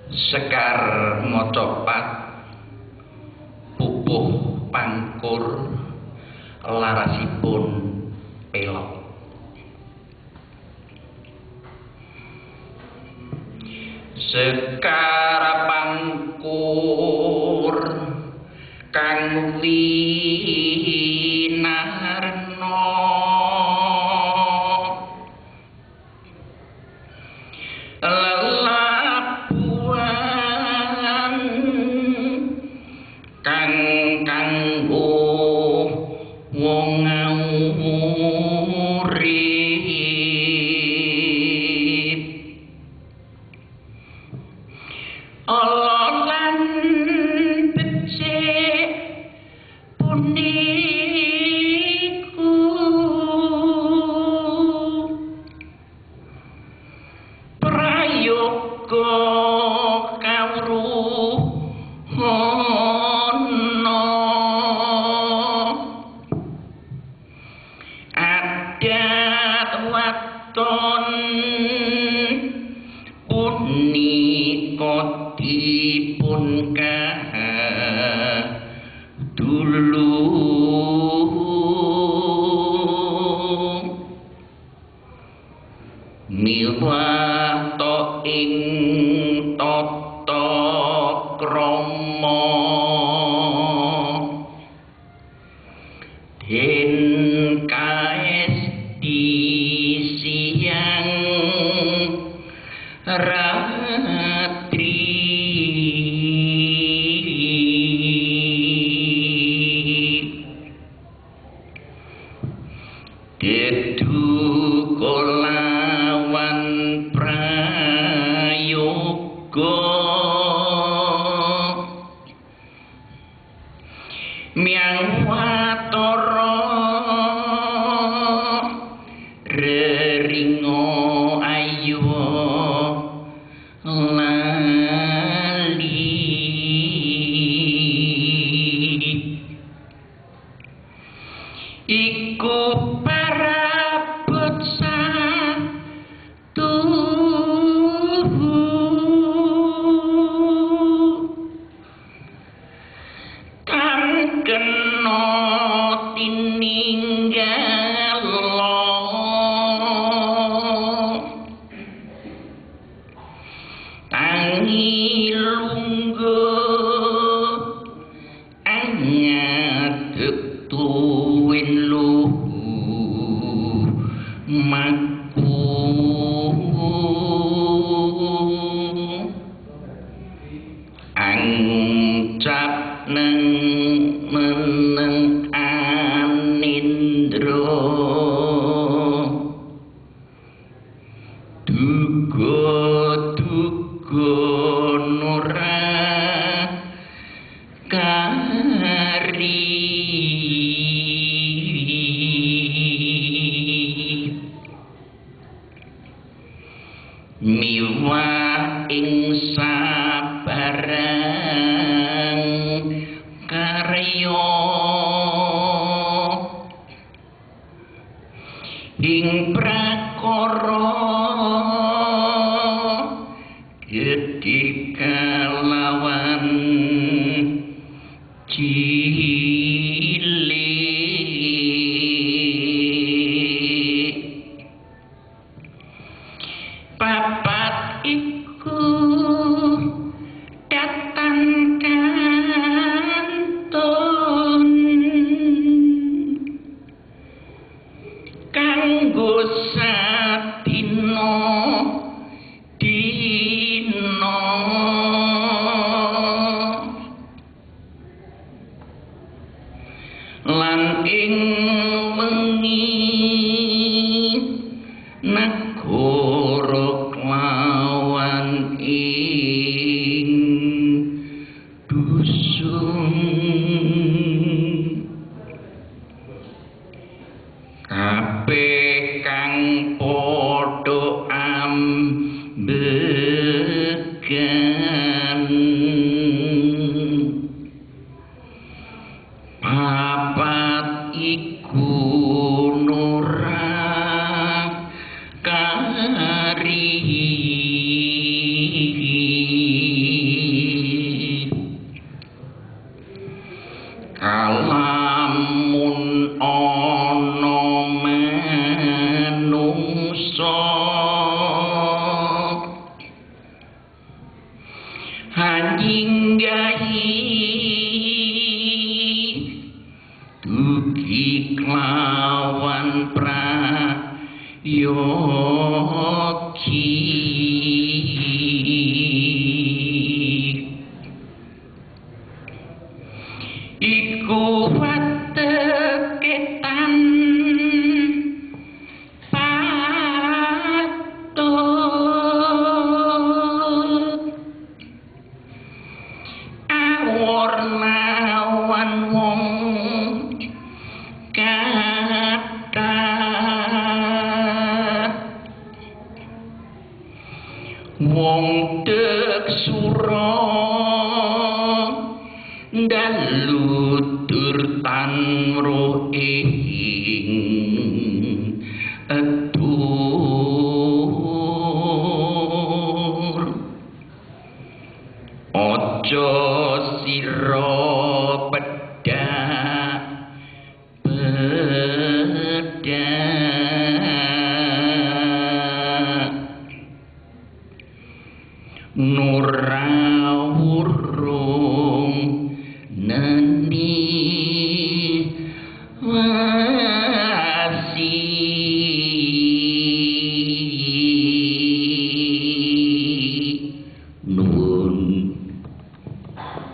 Sekar macapat pupuh pangkur larasipun pelok. Sekar pangkur kang winarna lelabuhan kang kanggo wong urip. Allah lan becik puniku prayoga kawruhana adat waton punika dipun dulu miwato ing tata krama den kaesti siang ratri. Deduka lawan prayoga miang watara reringa ayu lali iku parabot satuhu kang kena tininggal tangi lungguh angadeg tuwin luhu maku angucap neng meneng anindra duga duga nora kari miwah ing sabarang karya ing prakara gedhe kalawan cilik papat iku datan kantun kanggo sadina dina lan ing wengi negara kelawan ing dusun kabeh kang padha ambegan papat iku nora kari. Nyinggahi dugi klawan prayogi. Iku wateketan patut awarnawan wong kathah wong dek sura dalu tur tanro ing